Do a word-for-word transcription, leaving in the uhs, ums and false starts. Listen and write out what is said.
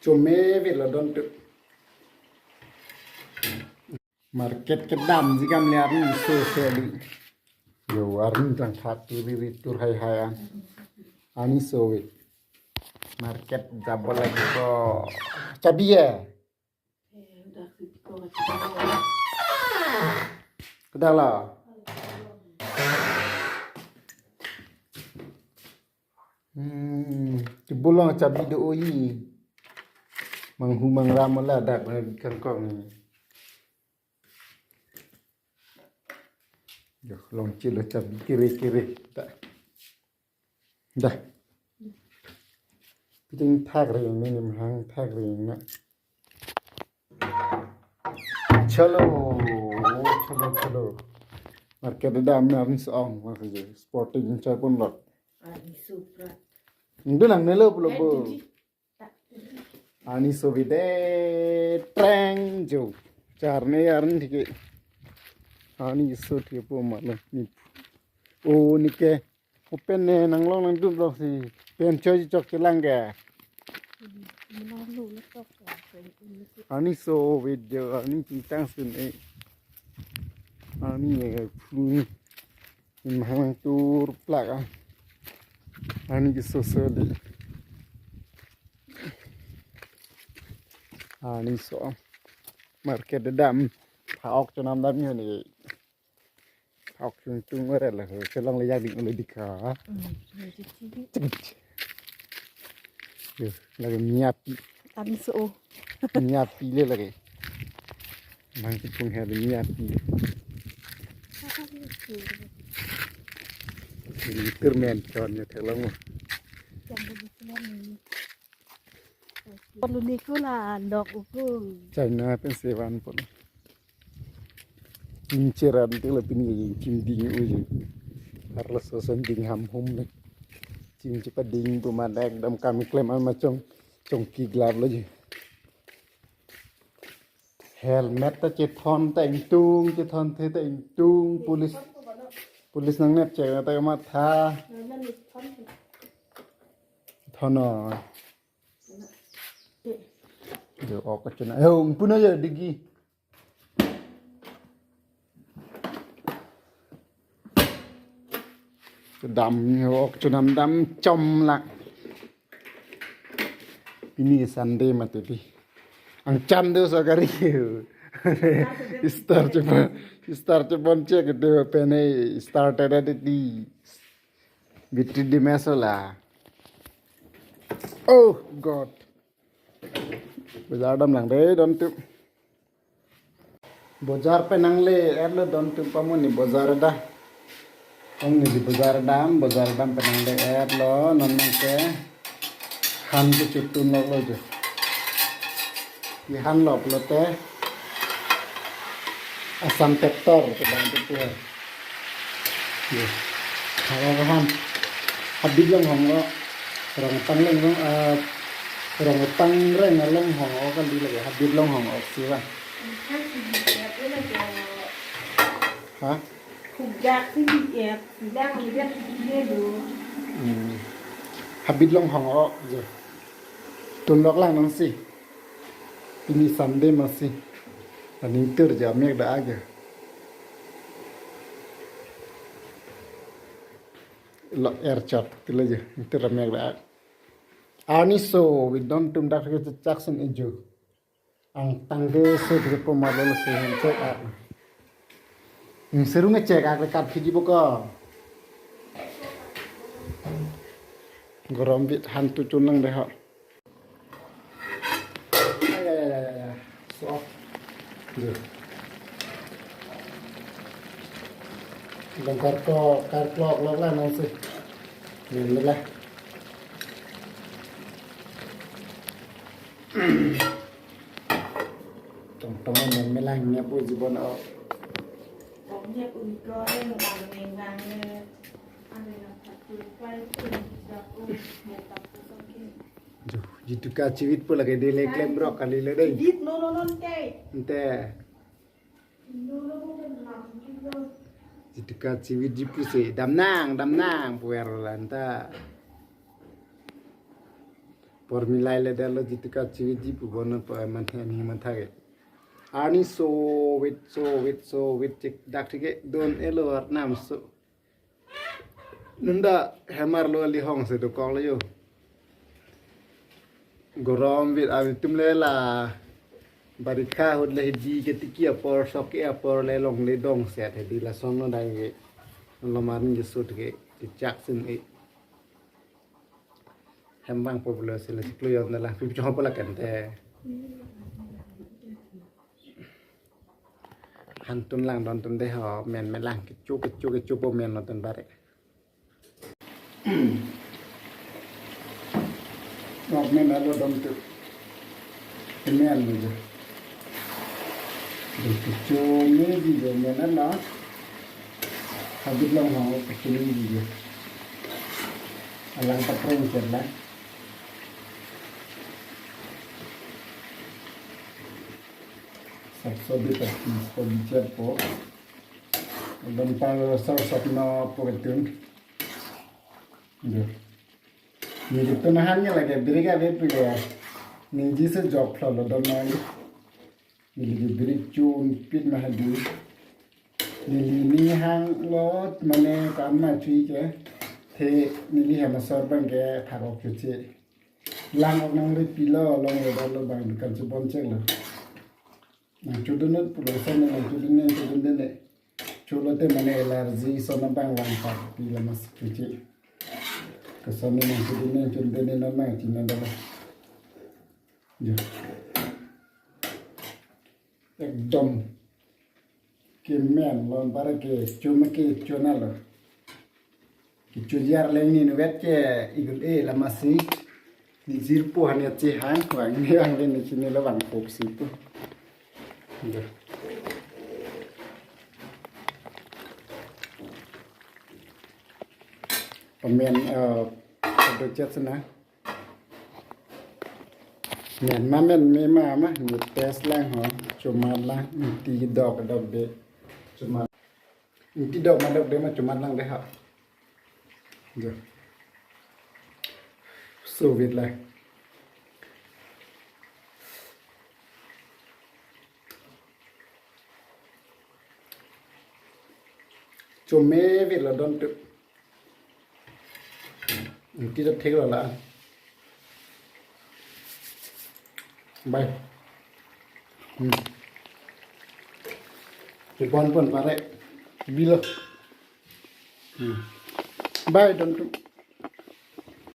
Chome velo don tu. Market kedamji kam le arni so so di. Yo, arni tang thak tu ri ri tur hai hai an. Arni so we. Market jabo lagi ko. Chabi ya? Kedala. Hmm, tebulong chabi do oi. Manghu mangram la dak na kangkong ni. Yo, longchelo chabi kiri kiri. Dah. Dah. Piting thak ring ni, nim hang thak ring na. Chalo, chalo, chalo. Market kedam na rin song, maksudnya sporting chai pun lot. Arni so pra. Ndu nang nelo pulo bo. Arni so vide treng jo. Charne arni thike. Arni so thike po mane ni. O nike. Open ne nanglong nangdun rok si. Pen choi chok chelang ke. Arni so video arni chingtang sun e. Arni e flu ni. Mahang tur plak a. Arni ke so so di. Arni so. Market kedam. Phaok chonam dam yo ni. Phaok chung chung ore la ho. Chelong le yak ding le dikha. Yo, lagi miapi. Arni so. Miapi le lagi. Mang kipung her miapi. Ini termen kawan ya thelong. Perlu niko la dok uku. China pen sewan pon. Incheran te la pini chim ding uji. Arlo soson ding ham hum le. Chim chepa ding tu madak dam kam klem an machong chongki glap lo ji. Helmet ta chethon ta ingtung, chethon the ta ingtung, police, police nang nep chek ta matha. Thon o. Yo ok chena. Yo, puno yo digi. Kedam yo ok chonam dam chom lak. Pini Sunday mati di. Angchan do so gari. Star chepon, star chepon chek do pene star tada di. Bitri di meso la. Oh God. Bojar dam lang de don tu. Bojar penang le er lo don tu pamoni bojar da. Ong ni di bojar dam, bojar dam penang le er lo non nang ke han ke chutun lo lo jo. Di han lo pulote Assam tractor ke bang tu tu. Ye. Haro kahan. Habit long hong o. Rong tang leng long, eh, rong tang reng long hong o kali lagi. Habit long hong o siwa. Ha? Kujak si di ep, bilang bilang si di do. Hmm. Habit long hong o je. Tun lok lang nang si. Pini Sunday masi. Aning ter ja mek da aja. Lo er chot tila je. Ter mek da. Arni so we don tum dak ke chak sen ejo. Ang tangke so de po malo se hen chek a. Ing serung e chek ak le kat khiji boko. Gorom bit han tu chunang de ho. Ay, ay, ay, ay, ay. So. Duh. Dong karko, karklok lok la nang si. Nen la. Tong tong nen me lang nya pu jibon o. Ong nya pu ni ko ren ang neng nang ne. Ang neng nang tak tu pai tu ni tak u ne tak tu sokin. Duh, jitu kachivit pu lake dele klem brok kali le dei. Dit no no non te. Ante. No no no no. Jitu kachivit jipu se damnang damnang puer lanta. Pormilai le dalo jitika chiviji pu bono pa manthe ni manthage. Arni sovit, sovit, sovit chik dak thike don elo arnam so. Nunda hemar lo ali hong se dokong lo yo. Gorom vit avi tum le la barikha ahut le hidi ke tiki apor sok ke apor le longle dong set hidi lason no dai ke. Lomar ni jesut ke kechak sin e. Hem vangpo pulo sila chiklo yon dala pip chong pala kente. Hantun lang don tun de ho men me lang kecho kecho kecho po men no tun bare. Nok men alo don tu. Kemen lo jo. Kecho me di jo men alo. Habit long ho kecho me di jo. Alang papreng cher lang. Sapso di pati spo di cher po. Don pal sar sap no po ketun. Neli tun ahan ke lake birik ave pu ya. Ningji se jok phlo lo don nang. Neli ke birik chun pit ma hadi. Neli ning hang lo mane kam ma chui ke. The neli hem asor bang ke thak ok chuche. Lang ok nang ri pilo long lo dalo bang kan chubon chek lo. Nang chudun pulo sa ne nang chudun ne chudun de ne. Chulo te mane allergy so na bang lang pa pi la mas chuche. Ke so ne nang chudun ne chudun de ne na nang china dala. Jo. Ekdom. Kemen lon para kecho me kecho na lo. Kecho jar leng ni nuvet ke igul e la masi. Ni jirpo han ya chi han wang ni wang le ni chini lo wang pok si pu. Nda. Pamen eh, ado chat sana. Men ma men me ma ma ni test lang ho. Chomar lang, ingti dok dok de. Chomar. Ingti dok ma dok de ma chomar lang de ha. Jo. Sovit lang. Chomevit lo don tu. Ingti ta thek lo la. Bye. Hmm. Chubon pon pare. Bilo. Hmm. Bye don tu.